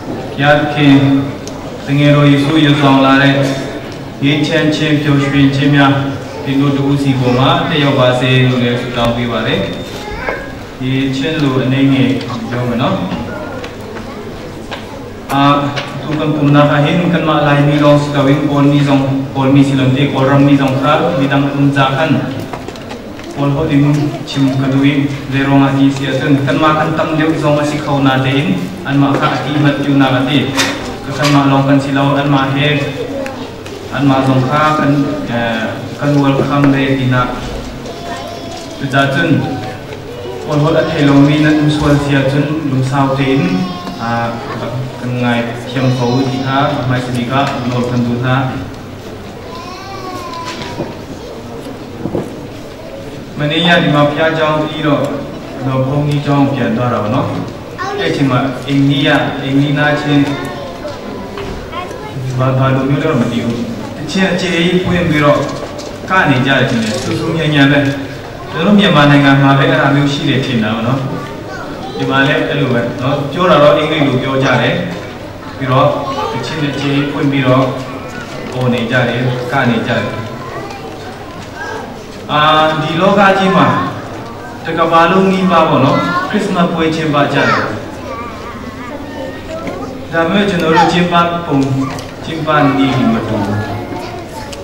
ဘုရားသခင်တငယ်တော်ယေရှုယူဆောင်လာတဲ့ငြိမ်းချမ်းခြင်းပျော်ရွှင်ခြင်းများဒီလိုတူစီပေါ်မှာတက်ရောက်ပါစေလို့လည်းဆုတောင်းပေးပါတယ်။ဒီချင်းလိုအနေငယ်ပြောမယ်နော်။အာသူကံကုမနာခဟင်ကန်မလိုက်မီလောစကဝင်းပေါ်မီဇုံပေါ်မီစီလွန်တေကောရမ်မီဇုံခါမီဒမ်အွန်ဇာခန် Paul ho ding chim kadui zerong ati sia tun kan ma kan tam deuh zong asi kho na tein an ma kha ati mat tu na ati ka kan ma long kan silo an ma he an ma zong kha kan kan welcome le tina tu cha chun Paul ho a thei lo mi nan um sual sia chun lungsau tein a kan ngai thiam kho ti kha mai sini ka nol kan du na မနေ့ညဒီမှာဖျားကြောင်းပြီးတော့တော့ဘုန်းကြီးကျောင်းပြန်သွားတာပေါ့နော်အဲ့အချိန်မှာအိန္ဒိယအိန္ဒိနာချင်းဘာဘာလိုမျိုးတော့မသိဘူးအချင်းအခြေကြီးပွင့်ပြီးတော့ကနေကြတယ်ထင်တယ်ဆူဆူညံ့ညံ့ပဲကျွန်တော်မြန်မာနိုင်ငံမှာပဲအဲ့ဒါမျိုးရှိတယ်ထင်တာပေါ့နော်ဒီမှာလည်းအဲ့လိုပဲနော်ပြောတာတော့အင်္ဂလိပ်လိုပြောကြတယ်ပြီးတော့အချင်းအခြေကြီးပွင့်ပြီးတော့ဟိုနေကြတယ်ကနေကြတယ်အာဒီလောကကြီးမှာတကဘာလုံးကြီးပါပေါ့နော်ခရစ်စမတ်ပွဲချင်းပါကြတယ်ဒါပေမဲ့ကျွန်တော်တို့ချင်းပါပုံချင်းပါနေမတူ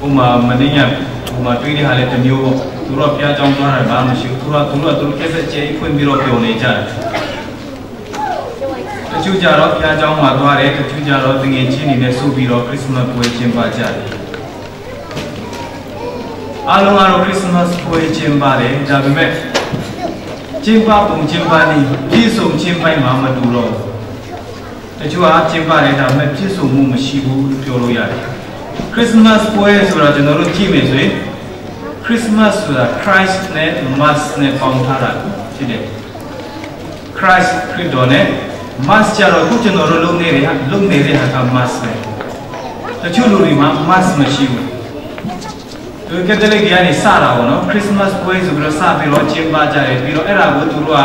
ဥမာမနေ့ကဟိုမှာတွေးတဲ့ဟာလည်းတစ်မျိုးပေါ့သူတို့ကဖျားကြောင်းသွားတာဘာမှမရှိဘူးသူတို့ကသူတို့ကသူတို့ကက်ဆက်ကျဲဖွင့်ပြီးတော့ပျော်နေကြတယ်တချို့ကြတော့ဖျားကြောင်းမှာသွားတယ်တချို့ကြတော့တငယ်ချင်းတွေနဲ့စုပြီးတော့ခရစ်စမတ်ပွဲချင်းပါကြတယ်အားလုံးကတော့ခရစ်စမတ်ပွဲကျင်းပါတယ်ဒါပေမဲ့ကျင်းပပုံကျင်းပနည်းပြည့်စုံခြင်းပိုင်းမှာမတူတော့တချို့ကကျင်းပတယ်ဒါပေမဲ့ပြည့်စုံမှုမရှိဘူးပြောလို့ရတယ်ခရစ်စမတ်ပွဲဆိုတာကျွန်တော်တို့ကြည့်မယ်ဆိုရင်ခရစ်စမတ်ဆိုတာ Christ နဲ့ Mass နဲ့ပေါင်းထားတာဖြစ်တယ် Christ ခရစ်တော်နဲ့ Mass ကြတော့ခုကျွန်တော်တို့လုပ်နေတဲ့ဟာလုပ်နေတဲ့ဟာက Mass ပဲတချို့လူတွေမှာ Mass မရှိဘူးသူကက်သလစ်ကနေစတာပေါ့နော်ခရစ်စမတ်ပွဲဆိုပြီးတော့စပြီးတော့ကျင်းပကြတယ်ပြီးတော့အဲ့ဒါကိုသူတို့က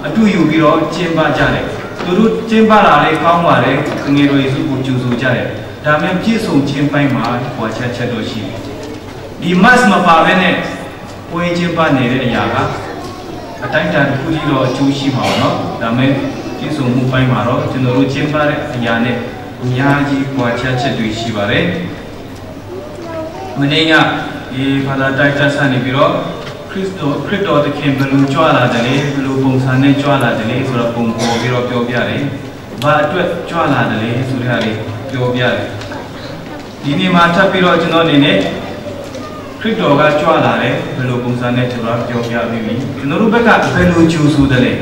အတူယူပြီးတော့ကျင်းပကြတယ်သူတို့ကျင်းပတာလေးကောင်းပါတယ်ငွေတော်ယေရှုကိုကြိုဆိုကြတယ်ဒါပေမဲ့ပြည့်စုံခြင်းပိုင်းမှာဟွာချက်ချက်တော့ရှိတယ်ဒီ mass မပါဘဲနဲ့ပွဲကျင်းပနေတဲ့အရာကအတိုင်းအတာတစ်ခုကြီးတော့အကျိုးရှိမှာပေါ့နော်ဒါပေမဲ့ပြည့်စုံမှုပိုင်းမှာတော့ကျွန်တော်တို့ကျင်းပတဲ့အရာနဲ့အများကြီးဟွာချက်ချက်တွေရှိပါတယ်မနေ့ကဒီဖာသာတိုက်တက်ဆန်နေပြီးတော့ခရစ်တော်ခရစ်တော်သခင်ဘယ်လိုကြွလာတယ်လဲဘယ်လိုပုံစံနဲ့ကြွလာတယ်လဲဆိုတော့ပုံပေါ်ပြီးတော့ပြောပြတယ်။ဘာအတွက်ကြွလာတယ်လဲဆိုတဲ့ဟာလေးပြောပြတယ်။ဒီနေ့မှာထပ်ပြီးတော့ကျွန်တော်အနေနဲ့ခရစ်တော်ကကြွလာတယ်ဘယ်လိုပုံစံနဲ့ကျွန်တော်ပြောပြပြီးပြီ။ကျွန်တော်တို့ဘက်ကဘယ်လိုကြိုဆိုတယ်လဲ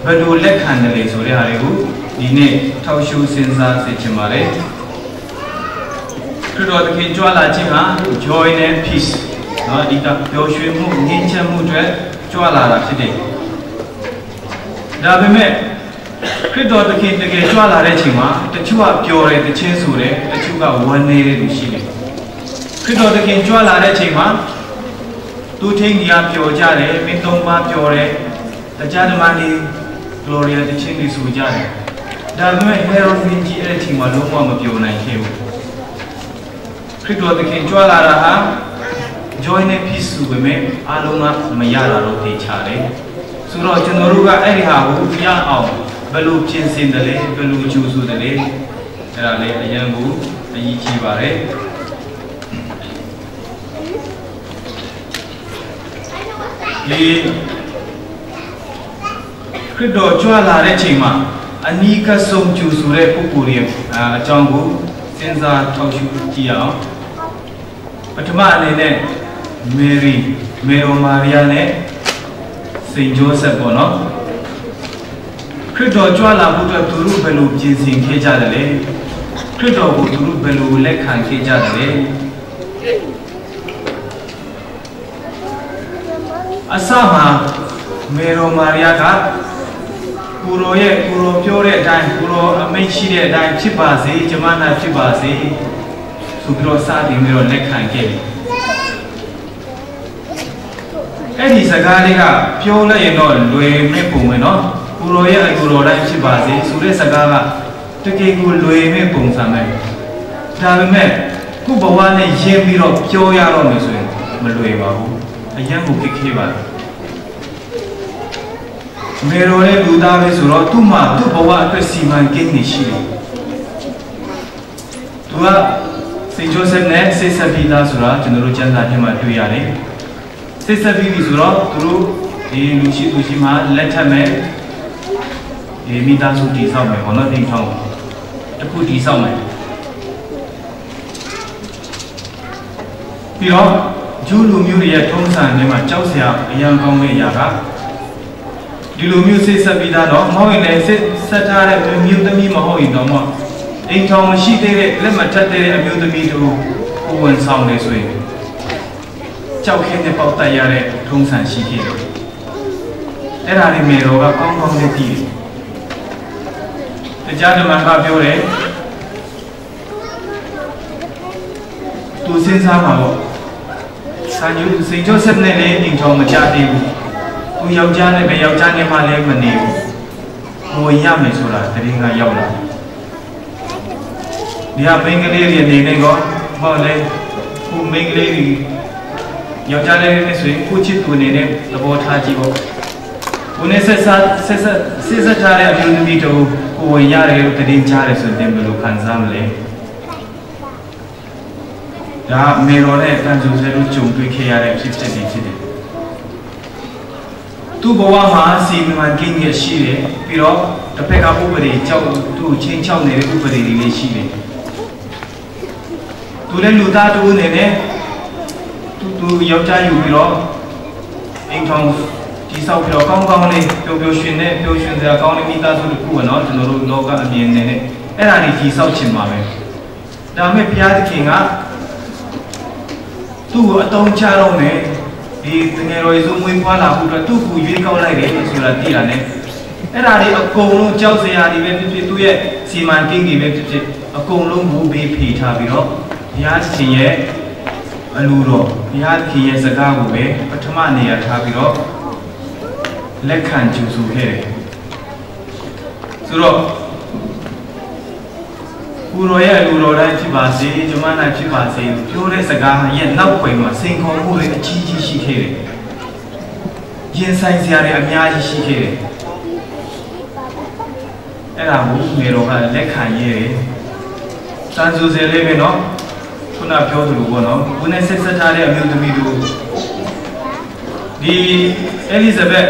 ဘယ်လိုလက်ခံတယ်လဲဆိုတဲ့ဟာတွေကိုဒီနေ့ထောက်ရှုစဉ်းစားစေချင်ပါတယ်။ခရစ်တော်သခင်ကြွလာခြင်းဟာ joy and peace နော်အဓိကပျော်ရွှင်မှုငြိမ်းချမ်းမှုအတွက်ကြွလာတာဖြစ်တယ်။ဒါပေမဲ့ခရစ်တော်သခင်တကယ်ကြွလာတဲ့အချိန်မှာတချို့ကပျော်တယ်တချင်းဆိုတယ်တချို့ကဝမ်းနည်းတယ်လို့ရှိတယ်။ခရစ်တော်သခင်ကြွလာတဲ့အချိန်မှာသူထိန်ကြီးကပျော်ကြတယ်မင်းသုံးပါပျော်တယ်တရားဓမ္မနေ Gloria တချင်းတွေဆိုကြတယ်။ဒါပေမဲ့ Herod မင်းကြီးအဲ့ဒီအချိန်မှာလုံးဝမပျော်နိုင်ခဲ့ဘူး။ခရစ်တော်သခင်ကြွလာတာဟာ joy နဲ့ peace ဆိုပေမဲ့အားလုံးကမရတာတော့သိချတယ်ဆိုတော့ကျွန်တော်တို့ကအဲ့ဒီဟာကိုရအောင်ဘယ်လိုပြင်ဆင်တယ်လဲဘယ်လိုကြိုးဆိုတယ်လဲအဲ့ဒါလည်းအရန်ကိုအရေးကြီးပါတယ်ဒီခရစ်တော်ကြွလာတဲ့ချိန်မှာအနီးကဆုံးကြိုဆိုတဲ့ပုဂ္ဂိုလ်ရဲ့အကြောင်းကိုစဉ်းစားထောက်ရှုကြည့်အောင်ပထမအနေနဲ့မေရီမေရိုမာရီယာနဲ့စိန်ဂျိုးဆက်ပေါ့နော်ခရစ်တော်ကြွလာဖို့အတွက်သူတို့ဘယ်လိုပြင်ဆင်ခဲ့ကြတယ်လဲခရစ်တော်ကိုသူတို့ဘယ်လိုလက်ခံခဲ့ကြတယ်လဲအစမှာမေရိုမာရီယာကကိုရောရဲ့ကိုရောပြောတဲ့အတိုင်းကိုရောအမိန့်ရှိတဲ့အတိုင်းဖြစ်ပါစေကျမနာဖြစ်ပါစေဆိုပြီးတော့စတင်ပြီးတော့လက်ခံခဲ့တယ်အဲ့ဒီစကားလေးကပြောလိုက်ရင်တော့လွယ်မဲ့ပုံပဲနော်ကိုရောရဲ့အကူတော်တိုင်းဖြစ်ပါစေဆိုတဲ့စကားက တကယ်ကိုလွယ်မဲ့ပုံစံပဲ။ဒါပေမဲ့ခုဘဝနဲ့ရင်းပြီးတော့ပြောရတော့မယ်ဆိုရင်မလွယ်ပါဘူး။အရန်ကိုခက်ခဲပါတယ်။မေရိုရဲ့လူသားပဲဆိုတော့သူ့မှာသူ့ဘဝအတွက်စီမံကိန်းနေရှိတယ်။သူကစိတ်ဂျိုဆက်နဲ့စိတ်ဆက်ပြီးသားဆိုတာကျွန်တော်တို့ကျမ်းစာထဲမှာတွေ့ရတယ်။စိတ်ဆက်ပြီးပြီဆိုတော့သူတို့ဒီလူရှိသူရှိမှလက်ထက်မဲ့ဒီမိသားစုတည်ဆောက်မယ်ဘောနော်အိမ်ထောင်တစ်ခုတည်ဆောက်မယ်ပြီးတော့ဂျူးလူမျိုးတွေရဲ့ထုံးစံတွေမှာကြောက်စရာအရန်ကောင်းတဲ့အရာကဒီလိုမျိုးစိတ်ဆက်ပြီးသားတော့မဟုတ်ရင်လည်းစိတ်ဆက်ထားတဲ့မျိုးသမီးမဟုတ်ရင်တော့မှအိမ်ထောင်မရှိသေးတဲ့လက်မထက်သေးတဲ့အမျိုးသမီးတို့ကိုဝင်ဆောင်နေဆိုရင်ကြောက်ခဲနဲ့ပေါက်တက်ရတဲ့ထုံးစံရှိခဲ့တယ်။အဲ့ဒါတွေမေတော်ကကောင်းကောင်းလေးသိတယ်။တရားဓမ္မကပြောတယ်သူစဉ်းစားမှာပေါ့။ဆန်ယူစိန်ကျော်ဆက်နဲ့လည်းအိမ်ထောင်မကြသေးဘူး။သူယောက်ျားနဲ့ပဲယောက်ျားနဲ့မှလည်းမနေဘူး။ဝင်ရမယ်ဆိုတာတရင်ကရောက်လာ။ဒီဟာမိန်းကလေးတွေအနေနဲ့ကောဟောလေခုမိန်းကလေးတွေယောက်ျားလေးတွေဆိုရင်ခုချစ်သူအနေနဲ့သဘောထားကြည့်ပေါ့ကိုနဲ့ဆက်ဆက်ဆက်ဆက်ဆက်ဆက်ထားတဲ့အမျိုးသမီးတို့ကိုဝင်ရတယ်လို့တရင်ကြားတယ်ဆိုရင်ဘယ်လိုခံစားမလဲဒါမေရောနဲ့တန်ဆူဆဲတို့ကြုံတွေ့ခဲ့ရတဲ့ဖြစ်ဖြစ်တွေဖြစ်တယ်သူ့ဘဝမှာစီမံကိန်းရရှိတယ်ပြီးတော့တစ်ဖက်ကဥပဒေကြောက်သူ့ချင်းချောက်နေတဲ့ဥပဒေတွေလည်းရှိတယ်သူလည်းလူသားတူအနေနဲ့သူသူယောက်ျားယူပြီးတော့အိမ်ထောင်ဒီဆောက်ပြီးတော့ကောင်းကောင်းလေးပျော်ပျော်ရွှင်နဲ့ပျော်ရွှင်စရာကောင်းတဲ့မိသားစုတစ်ခုကနော်ကျွန်တော်တို့လောကအမြင်နဲ့အဲ့ဒါတွေဒီဆောက်ချင်ပါပဲဒါမဲ့ဘုရားသခင်ကသူ့ကိုအတုံးချတော့မယ်ဒီတငယ်တော်ယေရှုမွေးဖွားလာဖို့အတွက်သူ့ကိုရွေးကောက်လိုက်တယ်ဆိုတာသိတာ ਨੇ အဲ့ဒါတွေအကုန်လုံးကြောက်စရာတွေပဲဖြစ်ဖြစ်သူ့ရဲ့စီမံကိန်းတွေပဲဖြစ်ဖြစ်အကုန်လုံးဘူဘေးဖေထားပြီးတော့ဘုရားရှင်ရဲ့အလိုတော်ဘုရားခင်ရဲ့စကားကိုပဲပထမနေရာထားပြီးတော့လက်ခံကြိုဆိုခဲ့တယ်ဆိုတော့ကိုရောရဲ့အလိုတော်တိုင်းဖြစ်ပါစေဂျမနိုင်ဖြစ်ပါစေပြောတဲ့စကားရဲ့နောက်ွယ်မှာစိန်ခေါ်မှုတွေအကြီးကြီးရှိခဲ့တယ်ရင်ဆိုင်စရာတွေအများကြီးရှိခဲ့တယ်အဲ့ဒါကိုမေတော်ကလက်ခံရဲတယ်တန်ဆူစဲလေးပဲနော်ခုနပြောသလိုပေါ့နော်ခုနဲ့ဆက်ဆက်ထားတဲ့အမျိုးသမီးတို့ဒီအဲလီဇဘက်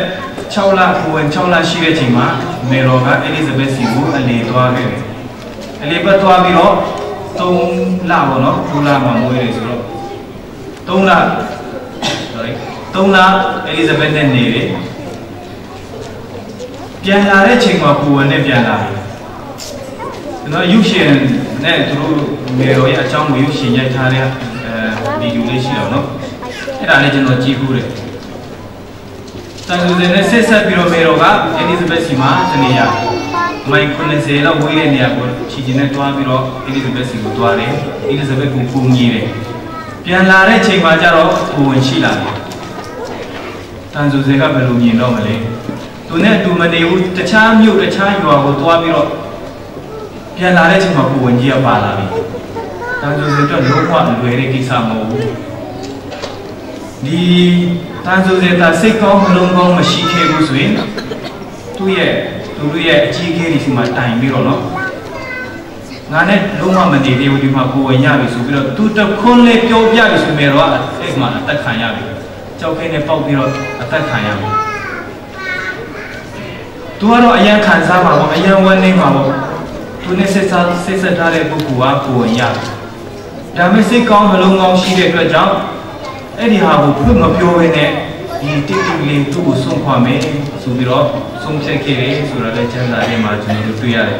6လကိုဝင်6လရှိတဲ့ချိန်မှာမေတော်ကအဲလီဇဘက်စီကိုအလေသွားခဲ့တယ်အလေပတ်သွားပြီးတော့3လပေါ့နော်3လမှမွေးတယ်ဆိုတော့3လ sorry 3လအဲလီဇဘက်နဲ့နေတယ်ပြန်လာတဲ့ချိန်မှာကိုဝင်နဲ့ပြန်လာတယ်ကျွန်တော်ရုပ်ရှင်နဲ့သူတို့မေတော်ရဲ့အကြောင်းကိုရုပ်ရှင်ရိုက်ထားတဲ့အဲဗီဒီယိုလေးရှိတော့နော်အဲ့ဒါလည်းကျွန်တော်ကြည့်ဘူးတယ်တန်ဆူစင်နဲ့ဆက်ဆက်ပြီးတော့မေတော်ကအဲလီဇဘက်စီမှာတနေရမိုင်90လောက်ဝေးတဲ့နေရာကိုခြေချင်းနဲ့တွားပြီးတော့အဲလီဇဘက်စီကိုတွားတယ်အဲလီဇဘက်ကိုကူညီတယ်ပြန်လာတဲ့ချိန်မှာကျတော့ကိုဝင်ရှိလာတယ်တန်ဆူစင်ကဘယ်လိုမြင်တော့မလဲသူနဲ့အတူမနေဘူးတခြားမြို့တခြားရွာကိုတွားပြီးတော့ပြန်လာတဲ့ချိန်မှာကိုဝင်ကြီးကပါလာပြီတန်ဆူစင်တော့လုံးဝလွယ်တဲ့ကိစ္စမဟုတ်ဘူးဒီတန်ဆူစင်တာစိတ်ကောင်းနှလုံးကောင်းမရှိခဲ့ဘူးဆိုရင်သူ့ရဲ့သူတို့ရဲ့အကြီးအကဲတွေစီမှာတိုင်ပြီးတော့နော်ငါနဲ့လုံးဝမနေသေးဘူးဒီမှာကိုဝင်ရပြီဆိုပြီးတော့သူတခွန်းလေးပြောပြပြီဆိုမြဲတော့အဲ့မှာအသက်ခံရပြီကြောက်ခဲနဲ့ပေါက်ပြီးတော့အသက်ခံရပြီသူကတော့အယံခံစားမှာပေါ့အယံဝမ်းနေမှာပေါ့သူနဲ့ဆက်စားဆက်ဆက်ထားတဲ့ပုဂ္ဂိုလ်ကကိုဝင်ရပြီဒါမဲ့စိတ်ကောင်းနှလုံးကောင်းရှိတဲ့အတွက်ကြောင့်အဲ့ဒီဟာကိုဖွင့်မပြောဘဲနဲ့ဒီတိတိလေးသူ့ကိုဆုံးခွာမယ်ဆိုပြီးတော့ဆုံးဖြတ်ခဲ့တယ်ဆိုတာလည်းကျမ်းစာထဲမှာကျွန်တော်တို့တွေ့ရတယ်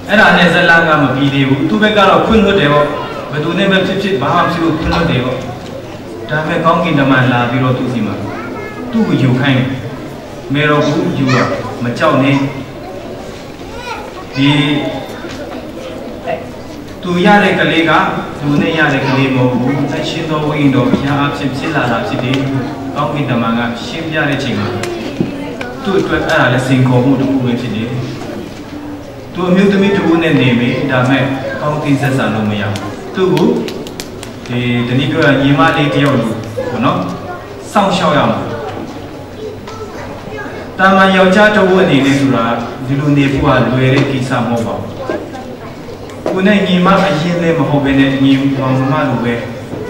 အဲ့ဒါနဲ့ဇလန်ကမပြီးသေးဘူးသူ့ဘက်ကတော့ခွင့်လွတ်တယ်ပေါ့ဘယ်သူနဲ့ပဲဖြစ်ဖြစ်ဘာမှဖြစ်လို့ခွင့်လွတ်တယ်ပေါ့ဒါမဲ့ကောင်းကင်တမန်လာပြီးတော့သူ့စီမှာသူ့ကိုယူခိုင်းတယ်မေရောဘူးယူတော့မကြောက်နဲ့ဒီသူရတဲ့ကလေးကလူနဲ့ရတဲ့ကလေးမဟုတ်ဘူးအရှင်တော်ဝိညာဉ်တော်ဘုရားအဖြစ်ဖြစ်လာတာဖြစ်တယ်ကောင်းကင်တမန်ကရှင်းပြတဲ့ချိန်မှာသူ့အတွက်အဲ့ဒါလည်းစင်ခေါ်မှုတစ်ခုပဲဖြစ်တယ်။ သူအမျိုးသမီးတူနဲ့နေမယ်ဒါမဲ့ကောင်းတင်ဆက်ဆံလို့မရဘူးသူ့ကိုဒီတနည်းပြောရညီမလေးတယောက်လို့ပေါ့နော်စောင့်ရှောက်ရမှာတာမန်ယောက်ျားတဝတ်အနေနဲ့ဆိုတာဒီလိုနေဖို့ကလွယ်တဲ့ကိစ္စမဟုတ်ပါဘူးကိုနဲ့ညီမအရင်လည်းမဟုတ်ဘဲနဲ့ညီမောင်မလိုပဲ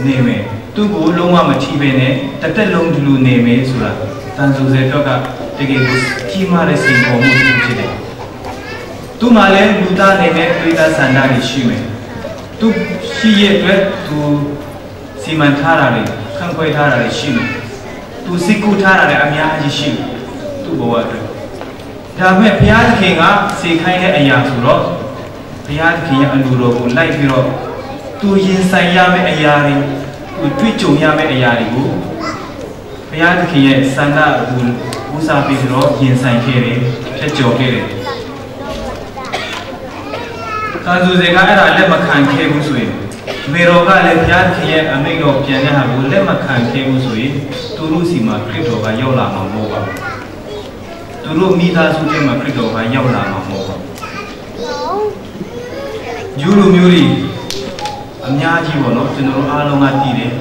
နေမယ်သူ့ကိုလုံးဝမထိပဲနဲ့တစ်သက်လုံးဒီလိုနေမယ်ဆိုတာတန်ဆူဆယ်တော့ကတကယ်ကိုကြီးမားတဲ့စိန်ခေါ်မှုတစ်ခုဖြစ်တယ်သူမှလည်းလူသားအနေနဲ့တွေးသားဆန္ဒတွေရှိမယ်သူရှိရဲ့အတွက်သူစီမံထားတာတွေခန့်ခွဲထားတာတွေရှိမယ်သူစိတ်ကူးထားတာတွေအများကြီးရှိတယ်သူ့ဘဝအတွက်ဒါပေမဲ့ဘုရားသခင်ကစေခိုင်းတဲ့အရာဆိုတော့ဘုရားသခင်ရဲ့အလိုတော်ကိုလိုက်ပြီးတော့သူရင်ဆိုင်ရမယ့်အရာတွေသူတွေ့ကြုံရမယ့်အရာတွေကိုဘုရားသခင်ရဲ့ဆန္ဒကိုဦးစားပေးပြီးတော့ရင်ဆိုင်ခဲ့တယ်ဖြတ်ကျော်ခဲ့တယ်ကာဇူစေကအဲ့ဒါလက်မခံခဲ့ဘူးဆိုရင်မေရောကလည်းဘုရားသခင်ရဲ့အမိန့်တော်ပြန်တဲ့ဟာကိုလက်မခံခဲ့ဘူးဆိုရင်သူတို့စီမှာခရစ်တော်ကရောက်လာမှာမဟုတ်ပါဘူးသူတို့မိသားစုထဲမှာခရစ်တော်ကရောက်လာမှာမဟုတ်ပါဘူးဂျူးလူမျိုးတွေအများကြီးပေါ့နော်ကျွန်တော်တို့အားလုံးကတည်တယ်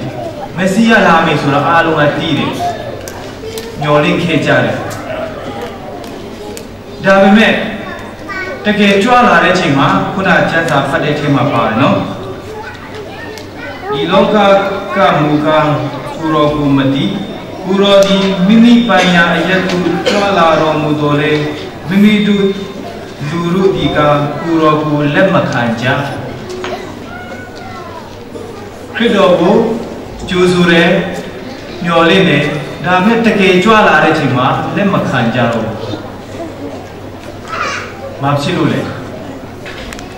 မက်ဆီယလာမယ်ဆိုတော့အားလုံးကတည်တယ်ညှော်လင့်ခဲ့ကြတယ်ဒါပေမဲ့တကယ်ကြွလာတဲ့ချိန်မှာခုနကျမ်းစာဖတ်တဲ့ချိန်မှာပါတယ်နော်ဒီလောကကမူကားကိုရောကိုမတိကိုရောဒီမိမိပိုင်ရာအယက်သူကြွလာတော်မူတော်လေမိမိတို့လူတို့ဒီကကိုရောကိုလက်မခံကြခရစ်တော်ကိုကြိုးဆိုတယ်မျှော်လင့်တယ်ဒါပေမဲ့တကယ်ကြွလာတဲ့ချိန်မှာလက်မခံကြတော့ဘူးမဖြစ်လို့လေ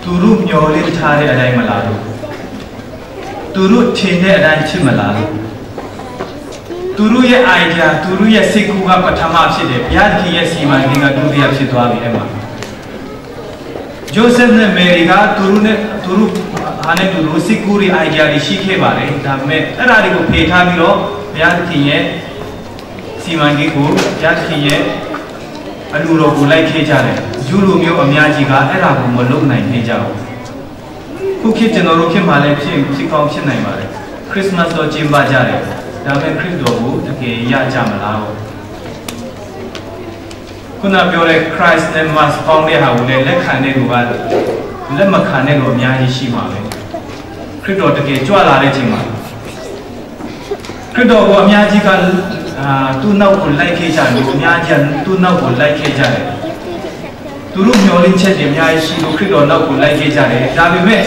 သူတို့မျော်လင့်ထားတဲ့အတိုင်းမလားလို့သူတို့ထင်တဲ့အတိုင်းဖြစ်မလားလို့သူတို့ရဲ့ idea သူတို့ရဲ့စိတ်ကူးကပထမဖြစ်တယ်ဘုရားသခင်ရဲ့စီမံကိန်းကဒုတိယဖြစ်သွားပြီအဲ့မှာဂျိုဆက်နဲ့မေရီကသူတို့နဲ့သူတို့ဟာနဲ့သူတို့စိတ်ကူးတွေ idea တွေရှိခဲ့ပါတယ်ဒါပေမဲ့အဲ့ဒါတွေကိုဖေထားပြီးတော့ဘုရားသခင်ရဲ့စီမံကိန်းကိုဘုရားသခင်ရဲ့အလိုတော်ကိုလိုက်ခဲ့ကြတယ်ယူလိုမျိုးအများကြီးကအဲ့ဒါကိုမလုံနိုင်ခဲ့ကြဘူးခုခေတ်ကျွန်တော်တို့ခေတ်မှာလည်းဖြစ်ဖြစ်ကောင်းဖြစ်နိုင်ပါတယ်ခရစ်စမတ်တော့ကျင်းပကြတယ်ဒါပေမဲ့ခရစ်တော်ကိုတကယ်ရကြမလားခုနပြောတဲ့ Christ နဲ့ Mass ပေါင်းတဲ့ဟာကိုလည်းလက်ခံတဲ့လူကလက်မခံတဲ့လူအများကြီးရှိမှာပဲခရစ်တော်တကယ်ကြွလာတဲ့ချိန်မှာခရစ်တော်ကိုအများကြီးကအာသူ့နောက်ကိုလိုက်ခဲ့ကြတယ်အများကြီးကသူ့နောက်ကိုလိုက်ခဲ့ကြတယ်သူတို့မျောလင့်ချက်တွေအများကြီးရှိလို့ခရစ်တော်နောက်ကိုလိုက်ခဲ့ကြတယ်ဒါပေမဲ့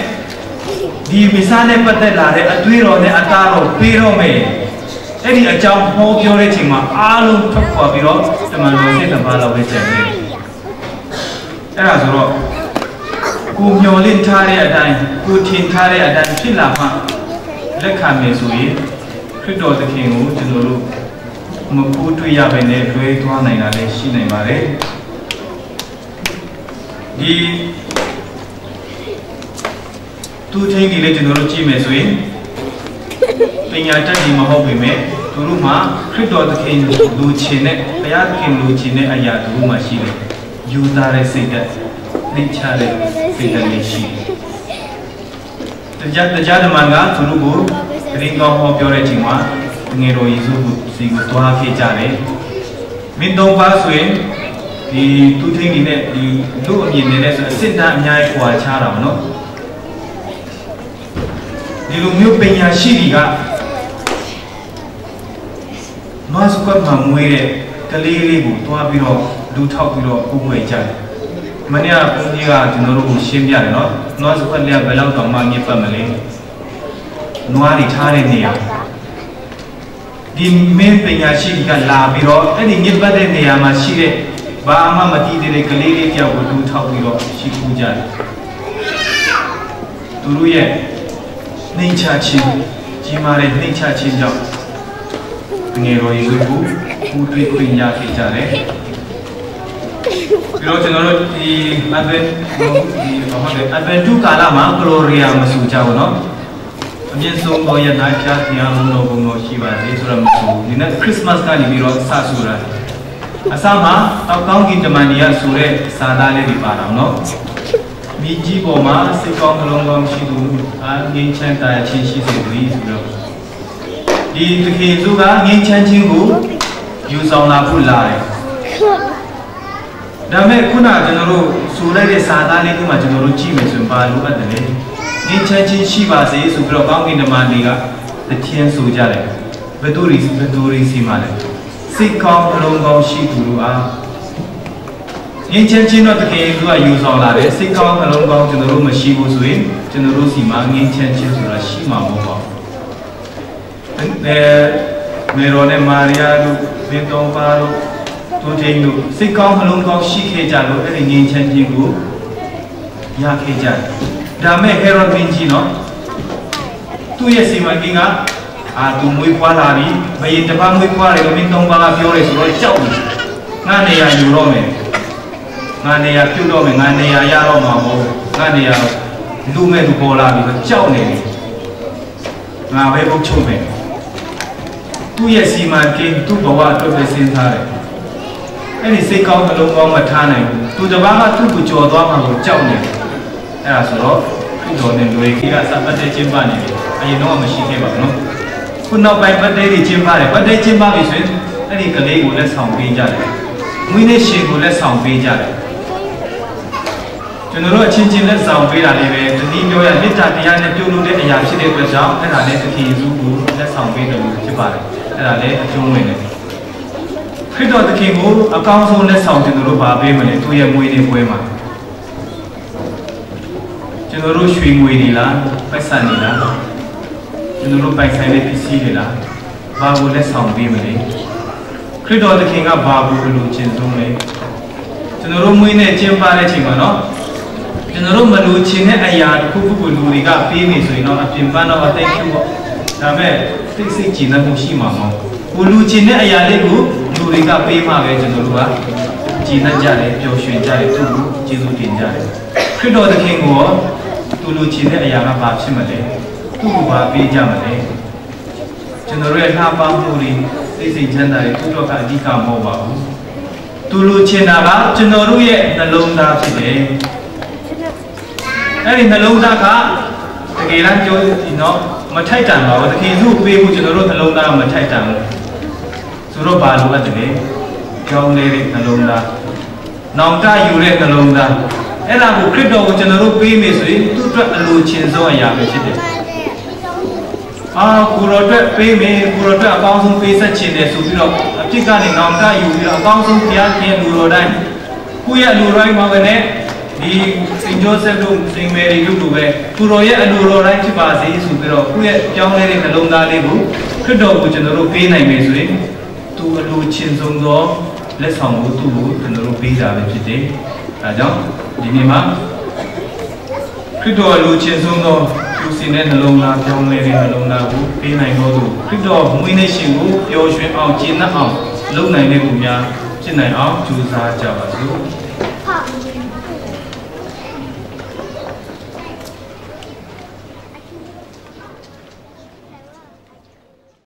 ဒီမိစားနဲ့ပတ်သက်လာတဲ့အသွေးတော်နဲ့အသားတော်ပေးတော့မယ်အဲ့ဒီအကြောင်းဟောပြောတဲ့ချိန်မှာအားလုံးထွက်ခွာပြီးတော့တမန်တော်စိတ်တပါလောက်ပဲကျန်တယ်အဲ့ဒါဆိုတော့ကိုမျောလင့်ထားတဲ့အတိုင်းကိုထင်ထားတဲ့အတိုင်းဖြစ်လာမှလက်ခံမယ်ဆိုရင်ခရစ်တော်သခင်ကိုကျွန်တော်တို့မပူးတွေ့ရပဲနဲ့လွဲသွားနိုင်တာလည်းရှိနိုင်ပါတယ်ဒီသူထင်းဒီလည်းကျွန်တော်တို့ကြည့်မယ်ဆိုရင်ပညာတတ်ဒီမဟုတ်ပေမဲ့သူတို့မှာခရစ်တော်သခင်လူချင်တဲ့ဘုရားသခင်လူချင်တဲ့အရာသူတို့မှာရှိတယ်ယူသားတဲ့စိတ်ဓာတ်နှိမ့်ချတဲ့စိတ်ဓာတ်လေးရှိတယ်တရားတရားဓမ္မကသူတို့ကိုတရင်ကောင်းဟောပြောတဲ့အချိန်မှာငယ်တော်ယေရှုကိုစီကိုတွားခဲ့ကြတယ်မင်းသုံးပါဆိုရင်ဒီသူထင်းနေနဲ့ဒီလူအမြင်နဲ့ဆိုအစစ်တမ်းအများကြီးခွာချတာမနော်ဒီလိုမျိုးပညာရှိတွေကနွားစကွက်မှာမွေးတဲ့ကလေးလေးကိုတွားပြီးတော့လူထောက်ပြီးတော့ဥပွေကြတယ်မနေ့ကဘုန်းကြီးကကျွန်တော်တို့ကိုရှင်းပြတယ်နော်နွားစကွက်လေးကဘယ်လောက်တောင်မှညစ်ပတ်မလဲနွားတွေထားတဲ့နေရာဒီမင်းပညာရှိကလာပြီးတော့အဲ့ဒီညစ်ပတ်တဲ့နေရာမှာရှိတဲ့ဘာမှမတည်တဲ့ကလေးလေးတယောက်ကိုလူထောက်ပြီးတော့ရှိခိုးကြတယ်သူတို့ရဲ့နှိမ်ချခြင်းကြီးမားတဲ့နှိမ်ချခြင်းကြောင့်ငယ်တော်ယေရှုကိုပူတွေ့ခွင့်ရခဲ့ကြတယ်ပြီးတော့ကျွန်တော်တို့ဒီအဒဗန်ဒီဟုတ်တယ်အဒဗန်တုကာလမှာဂလိုရီယာမဆိုကြဘူးနော်အမြင့်ဆုံးသောယ၌ဖျားတရားလုံးတော်ဘုံတော်ရှိပါစေဆိုတော့မဆိုဒီနေ့ခရစ်စမတ်ကနေပြီးတော့စဆိုတာအစမှာတောက်ကောင်းကင်တမန်ကြီးကဆိုတဲ့စာသားလေးတွေပါတော့နော် မြေကြီးပေါ်မှာစိတ်ကောင်းနှလုံးကောင်းရှိသူအားငြိမ်းချမ်းသာယာခြင်းရှိစေသည်ဆိုတော့ဒီသခင်ယေရှုကငြိမ်းချမ်းခြင်းကိုယူဆောင်လာဖို့လာတယ်ဒါမဲ့ခုနကျွန်တော်တို့ဆိုလိုက်တဲ့စာသားလေးကမှကျွန်တော်တို့ကြည့်မယ်ဆိုရင်ဘာလိုအပ်တယ်လဲငြိမ်းချမ်းခြင်းရှိပါစေဆိုပြီးတော့ကောင်းကင်တမန်တွေကတခြင်းဆိုကြတယ်ဘသူရီဘသူရီစီမှာလဲစိတ်ကောင်းနှလုံးကောင်းရှိသူတို့အားငြိမ်းချမ်းခြင်းတော့တကယ်သူကယူဆောင်လာတယ်စိတ်ကောင်းနှလုံးကောင်းကျွန်တော်တို့မရှိဘူးဆိုရင်ကျွန်တော်တို့စီမှာငြိမ်းချမ်းခြင်းဆိုတာရှိမှာမဟုတ်ပါဘူးအဲမေရောနဲ့မာရီယာတို့မင်းတော်ပါတို့သူချင်းတို့စိတ်ကောင်းနှလုံးကောင်းရှိခဲ့ကြလို့အဲ့ဒီငြိမ်းချမ်းခြင်းကိုရခဲ့ကြတယ်ဒါမဲ့ဟေရောဒ်မင်းကြီးနော်သူ့ရဲ့စီမံကိန်းကအာသူမွေးဖွားလာပြီဘယင်တပတ်မွေးဖွားတယ်လို့မင်းတော်ပါကပြောတယ်ဆိုတော့ကြောက်တယ်ငါနေရာယူတော့မယ်ငါနေရာပြုတ်တော့မယ်ငါနေရာရတော့မှာမဟုတ်ငါနေရာလူမဲ့သူပေါ်လာပြီဆိုကြောက်နေတယ်ငါပဲပုတ်ချုပ်မယ်သူ့ရဲ့စီမံကိန်းသူ့ဘဝအတွက်ပဲစဉ်းစားတယ်အဲ့ဒီစိတ်ကောင်းနှလုံးကောင်းမထားနိုင်ဘူးသူတပားကသူ့ကိုကြော်သွားမှာကိုကြောက်နေတယ်အဲ့ဒါဆိုတော့ခရစ်တော်နဲ့လွေကြီးကစပတ်တဲ့ကျင်းပနေတယ်အရင်တော့မရှိခဲ့ပါဘူးနော်ခုနောက်ပိုင်းပတ်တဲ့ကြီးကျင်းပတယ်ပတ်တဲ့ကျင်းပပြီဆိုရင်အဲ့ဒီကလေးကိုလက်ဆောင်ပေးကြတယ်မွေးနေ့ရှင်ကိုလက်ဆောင်ပေးကြတယ်ကျွန်တော်တို့အချင်းချင်းလက်ဆောင်ပေးတာလေးပဲတနည်းပြောရမေတ္တာတရားနဲ့ပြုလုပ်တဲ့အရာဖြစ်တဲ့အတွက်ကြောင့်အဲ့ဒါလည်းသခင်ယေရှုကိုလက်ဆောင်ပေးတယ်လို့ဖြစ်ပါတယ်အဲ့ဒါလည်းအကျုံးဝင်တယ်ခရစ်တော်သခင်ကိုအကောင်းဆုံးလက်ဆောင်ကျွန်တော်တို့ဗာပေးမလဲသူ့ရဲ့မွေးနေ့ပွဲမှာကျွန်တော်တို့ရွှေငွေတွေလားပိုက်ဆံတွေလားကျွန်တော်တို့ပိုင်ဆိုင်တဲ့ပစ္စည်းတွေလားဘာကိုလက်ဆောင်ပေးမလဲခရစ်တော်သခင်ကဘာကိုလိုချင်ဆုံးလဲကျွန်တော်တို့မွေးနေ့ကျင်းပတဲ့အချိန်မှာနော်ကျွန်တော်တို့မလိုချင်တဲ့အရာတစ်ခုခုကိုလူတွေကပေးနေဆိုရင်တော့အပြင်ပန်းတော့တိတ်ကျူပေါ့ဒါမဲ့စိတ်စိတ်ကြည်နပ်မှုရှိမှာမဟုတ်ကိုလူချင်တဲ့အရာလေးကိုလူတွေကပေးမှပဲကျွန်တော်တို့ကကြည်နပ်ကြတယ်ပျော်ရွှင်ကြတယ်သူ့ကိုကျေးဇူးတင်ကြတယ်ခရစ်တော်သခင်ကိုရောသူလူချင်တဲ့အရာကဘာဖြစ်မလဲသူ့ကိုဘာပေးကြမလဲကျွန်တော်တို့ရဲ့လှပမှုတွေစိတ်စိတ်ချမ်းသာတွေသူ့တော့ကအဓိကမဟုတ်ပါဘူးသူလူချင်တာကကျွန်တော်တို့ရဲ့နှလုံးသားဖြစ်တယ်အဲ့ဒီနှလုံးသားကတကယ်တမ်းပြောရင်တော့မထိုက်တန်ပါဘူးတခင်သူ့ပေးဖို့ကျွန်တော်တို့နှလုံးသားမထိုက်တန်ဘူးဆိုတော့ဘာလိုအပ်တယ်လဲကြောင်းလေးတဲ့နှလုံးသားနောင်တယူတဲ့နှလုံးသားအဲ့ဒါကိုခရစ်တော်ကိုကျွန်တော်တို့ပေးမယ်ဆိုရင်သူ့အတွက်အလိုချင်ဆုံးအရာပဲဖြစ်တယ်အာကိုရောအတွက်ပေးမယ်ကိုရောအတွက်အကောင်းဆုံးပေးဆက်ခြင်းတယ်ဆိုပြီးတော့အဖြစ်ကနေနောင်တယူပြီးတော့အကောင်းဆုံးဘုရားခင်လူတော်တိုင်းကိုယ့်ရဲ့လူတော်တိုင်းမှာပဲနဲ့ဒီစိန်ဂျိုဆက်တို့စိန်မေရီတို့လိုပဲကိုရောရဲ့အလိုတော်တိုင်းဖြစ်ပါစေဆိုပြီးတော့ကိုယ့်ရဲ့ကြောင်းလေးတဲ့နှလုံးသားလေးကိုခရစ်တော်ကိုကျွန်တော်တို့ပေးနိုင်မယ်ဆိုရင်သူအလိုချင်ဆုံးသောလက်ဆောင်ကိုသူ့ကိုကျွန်တော်တို့ပေးတာပဲဖြစ်တယ်။ဒါကြောင့်ဒီနေ့မှာခရစ်တော်အလိုချင်ဆုံးသောသူစင်တဲ့နှလုံးသားပြောင်းလဲတဲ့နှလုံးသားကိုပေးနိုင်တော်သူခရစ်တော်မွေးနေ့ရှင်ကိုပျော်ရွှင်အောင်ကျင့်တတ်အောင်လုပ်နိုင်တဲ့သူများဖြစ်နိုင်အောင်ကြိုးစားကြပါစို့။